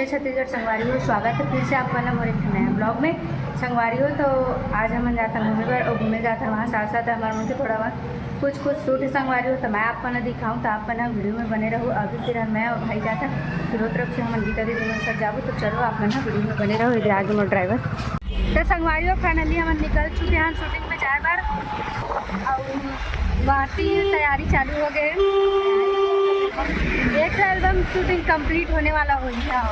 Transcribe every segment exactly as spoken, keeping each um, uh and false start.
छत्तीसगढ़ संगवारी हो, स्वागत है फिर से आप मन ला मोर एक नया ब्लॉग में। संगवारी हो, तो आज हमन जाथन घूमे बर, और घूमे जाथन वहाँ साथ साथ हमारे मन के थोड़ा वहाँ कुछ कुछ सूट है संगवारी हो, तो मैं आप मन ला दिखाऊँ, तो आप मन वीडियो में बने रहो। अभी फिर हम, मैं और भाई जाथन, फिर वो तरफ से हमन गीता दीदी मन साथ जाबो, तो चलो आप मन वीडियो में बने रहो। इधर आगे मोर ड्राइवर। तो संगवारी हो, finally हमन निकल चुके हैं शूटिंग में जाए बर। अउ बाकी तैयारी चालू हो गए। एक ठो एल्बम शूटिंग कंप्लीट होने वाला हो गया हो।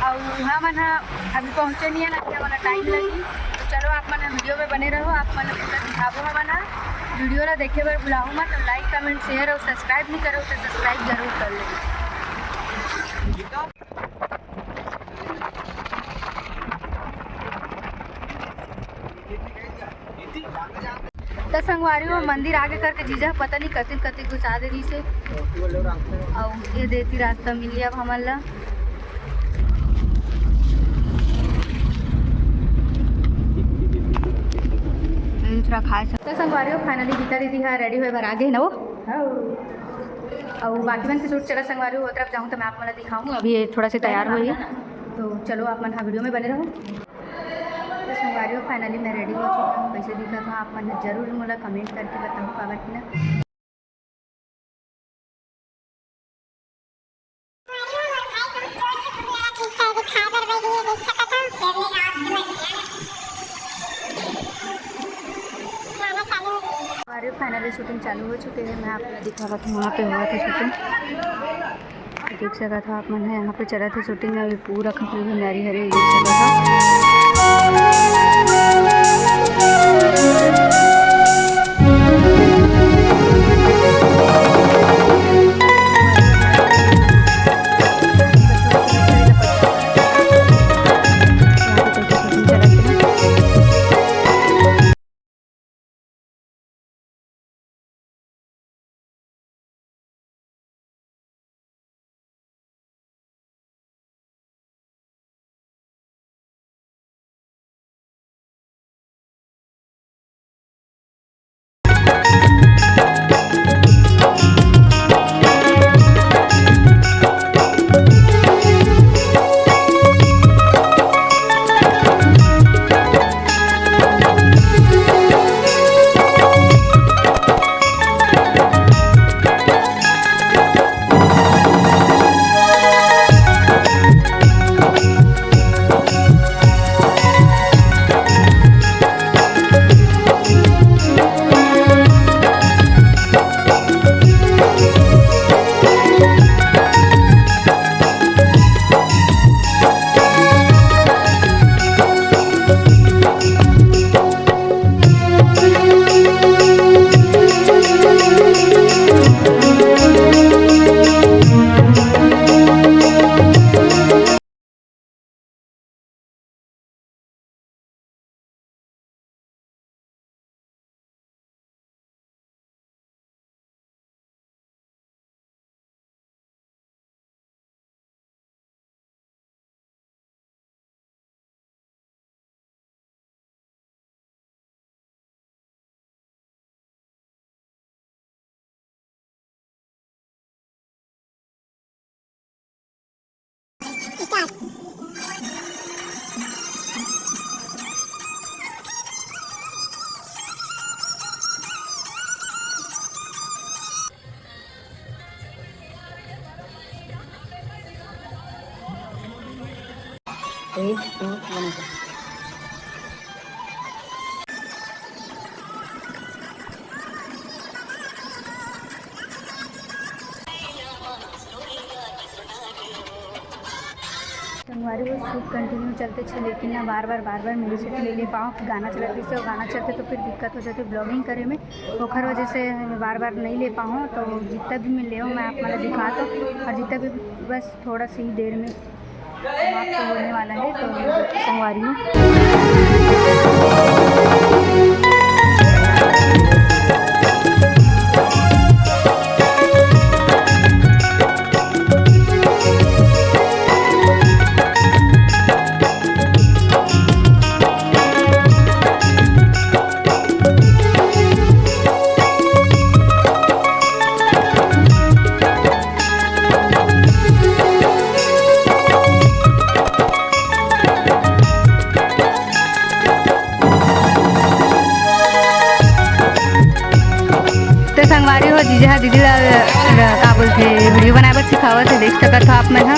अउ हमन ह अभी पहुँचे नहीं है ना, हमन टाइम लगी। तो चलो आप मन वीडियो में बने रहो, आप मन पूरा दिखाबो हमन ह। वीडियो ला देखे बर भुलाहू मत, तो लाइक, कमेंट, शेयर और सब्सक्राइब नहीं करो तो सब्सक्राइब जरूर कर लो। त संगवारी हो, मंदिर आगे करके जीजा पता नहीं कति कति घुसा दे रही से। अउ ये देती रास्ता मिल गया हमन ला। दूसरा खाए सकते। त संगवारी हो, finally गीता दीदी ह रेडी होए बर आगे है ना वो। हाँ। अउ बाकी मन के सूट चला संगवारी हो, वो तरफ जाऊँ तो मैं आप मन ला दिखाऊँ। अभी ये थोड़ा से तैयार होई, तो चलो आप मन हा वीडियो में बने रहो। तो संगवारी हो, finally मैं रेडी हो चुका हूँ। कैसे दिखत हूँ आप मन जरूर मोला कमेंट करके बताओ, काबर कि ना संगवारी हो, finally शूटिंग चालू हो चुके हैं। मैं आप लोग दिखावत हूँ, वहाँ पे हुआ था शूटिंग। देख सकत हो आप मन ह, यहाँ पे चलत हे शूटिंग। अभी पूरा खपरी भंडारी हरे, देख सकत हो। संगवारी हो, शूट कंटिन्यू चलते छे, लेकिन ना बार बार, बार बार मेरे से ले ले पाओ कि गाना चलत रहिसे, और गाना चलते तो फिर दिक्कत हो जाती ब्लॉगिंग करे में, ओखर वजह से बार बार नहीं ले पाऊँ। तो जितना भी मैं ले मैं आप मतलब दिखा दो, और जितना भी बस थोड़ा सी देर में समाप्त होने वाला है। तो संगवारी हो, दीदी ला, का बोलथे, वीडियो बनाए बर सिखावत हे, देख सकत हो आप मन ह।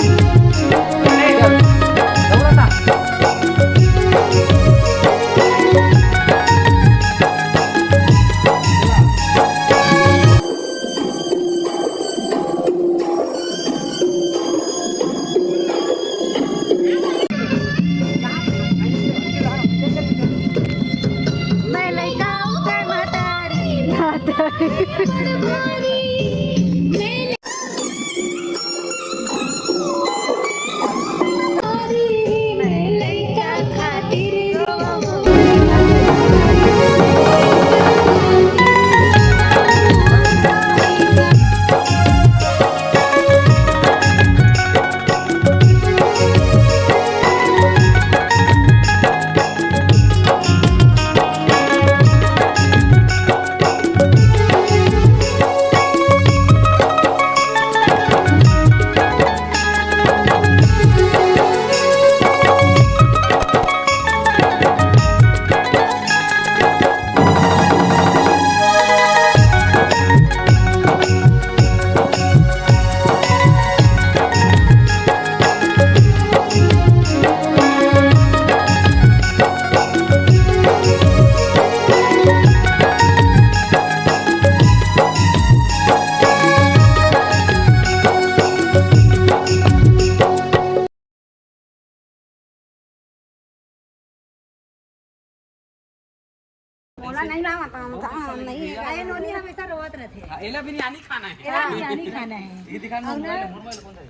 मोला नहीं लावत हम, काम नहीं है। अरे नोनी हमेशा रोवत रहथे। हाँ, एला बिरयानी खाना है। एला बिरयानी खाना है। ये दिखा, मोबाइल, मोबाइल कौन सा है?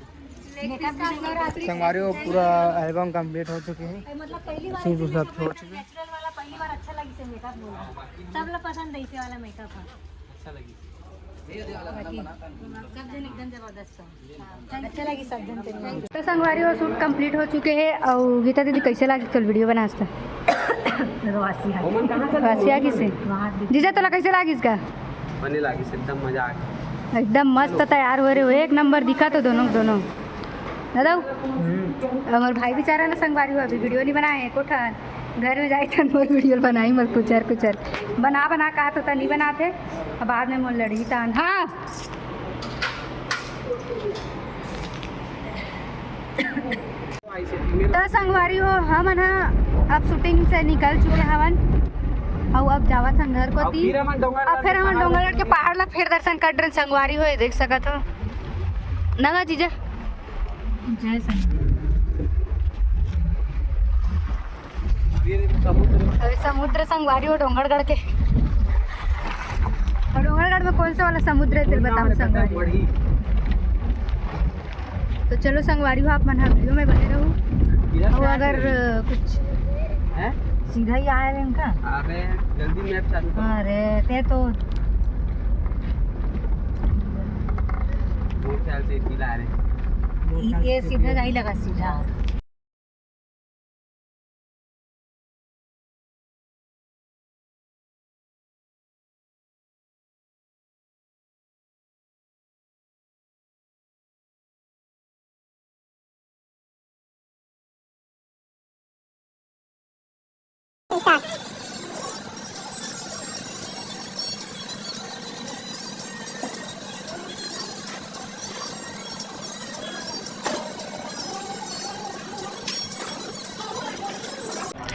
संगवारी हो, पूरा एल्बम कंप्लीट हो चुके हैं। मतलब पहली बार सिंदूर सब छोड़ चुके हैं। नेचुरल वाला पहली बार अच्छा लगी से मेकअप मोला। सब ला पसंद है इसे वाला मेकअप है। अच्छा लगी। सब जन एकदम जबरदस्त है। अच्छा लगी सब जन से मिलके। तो संगवारी हो, शूट कंप्लीट हो चुके हे। अउ गीता दीदी, कैसे लागिस कल वीडियो बनास त? रवासी आ गई। रवासी आ गई से? जीजा, तोला कैसे लागिस का? बने लागिस, एकदम मजा आ गया। एकदम मस्त तैयार हो रहे हो, एक नंबर दिखा तो दोनों, दोनों। दादा, हमारे भाई बेचारा ना संगवारी हो, अभी वीडियो नहीं बनाए हैं, कोठा घर में जाए तो मोर वीडियो बनाई, मोर कुचर कुचर बना बना कहा तो नहीं बनाते, अब बाद में मोर लड़ी तान। हाँ। तो संगवारी हो, हमन ह अब शूटिंग से निकल चुके हवन, अउ अब जावत हन घर कोती। अब फिर हमन डोंगरगढ़ अब फिर के हमन पहाड़ डोंगरगढ़ के पहाड़ ला फिर दर्शन कर डरन संगवारी हो, ये देख सकत हो ना, ना जीजा। जय संगवारी। अभी समुद्र संगवारी हो डोंगरगढ़ के। और डोंगरगढ़ में कौन से वाला समुद्र है, तेरे बताओ संगवारी। तो चलो संगवारी हो, आप मन वीडियो में बने रहो। और अगर कुछ हैं? सीधा ही आया है इनका। अबे जल्दी मैप चालू करो। अरे ते तो मोर ख्याल से सीधा आ रहे हैं। ये सीधा जाही लगा सीधा।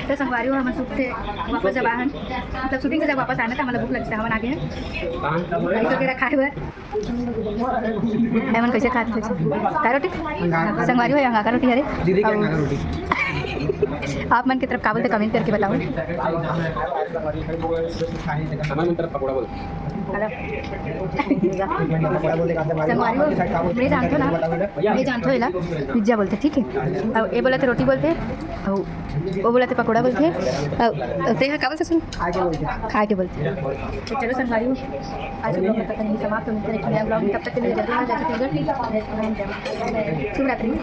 तो संगवारी हो, हमन शूट से वापस जब आहन, मतलब शूटिंग से जब वापस आना था, मतलब भूख लगता, हमन आ गए हैं। राइस वगैरह खाए हुए। एमन कैसे खात थे? का रोटी? संगवारी हो, यहाँ का रोटी हरे? दीदी के यहाँ का रोटी। आप मन की तरफ का बोलते, कमेंट करके बताओ। हमारे तरफ पकौड़ा बोल। हेलो। संगवारी हो, मैं जानथो ना, मैं जानथो एला पिज्जा बोलते, ठीक है? अब ये बोला थे रोटी बोलते, अब वो बोला थे पकौड़ा बोलते, अब ते का बोलते सुन? खा के बोलते। तो चलो संगवारी हो, आज हम लोग का कहानी समाप्त होने के लिए ब्लॉग में, तब तक के लिए जल्दी आ जाए छत्तीसगढ़। शुभ रात्रि।